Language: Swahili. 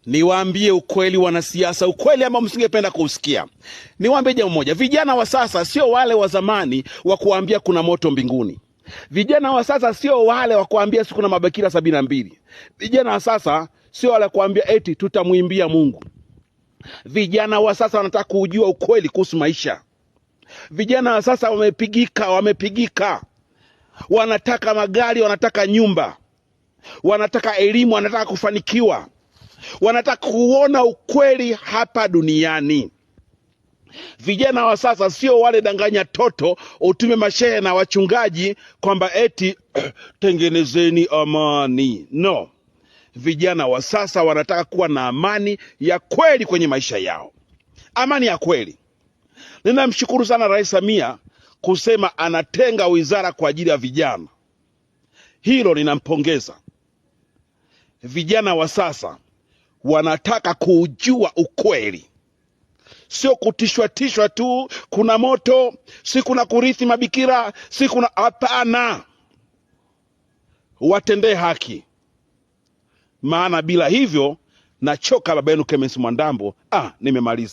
Niwaambie ukweli, wanasiasa, ukweli ambao msingependa kuusikia. Niwaambie jambo moja, vijana wa sasa sio wale wa zamani wa kuambia kuna moto mbinguni. Vijana wa sasa sio wale wa kuambia si kuna mabikira 72. Vijana wa sasa sio wale wa kuambia eti tutamwimbia Mungu. Vijana wa sasa wanataka kujua ukweli kuhusu maisha. Vijana wa sasa wamepigika, wamepigika, wanataka magari, wanataka nyumba, wanataka elimu, wanataka kufanikiwa, wanataka kuona ukweli hapa duniani. Vijana wa sasa sio wale danganya toto utume mashehe na wachungaji kwamba eti tengenezeni amani. No, vijana wa sasa wanataka kuwa na amani ya kweli kwenye maisha yao, amani ya kweli. Ninamshukuru sana Rais Samia kusema anatenga wizara kwa ajili ya vijana, hilo ninampongeza. Vijana wa sasa wanataka kuujua ukweli, sio kutishwa tishwa tu, kuna moto, si kuna kurithi mabikira, si kuna hapana. Watendee haki, maana bila hivyo nachoka. Baba yenu Clemence Mwandambo. Ah, nimemaliza.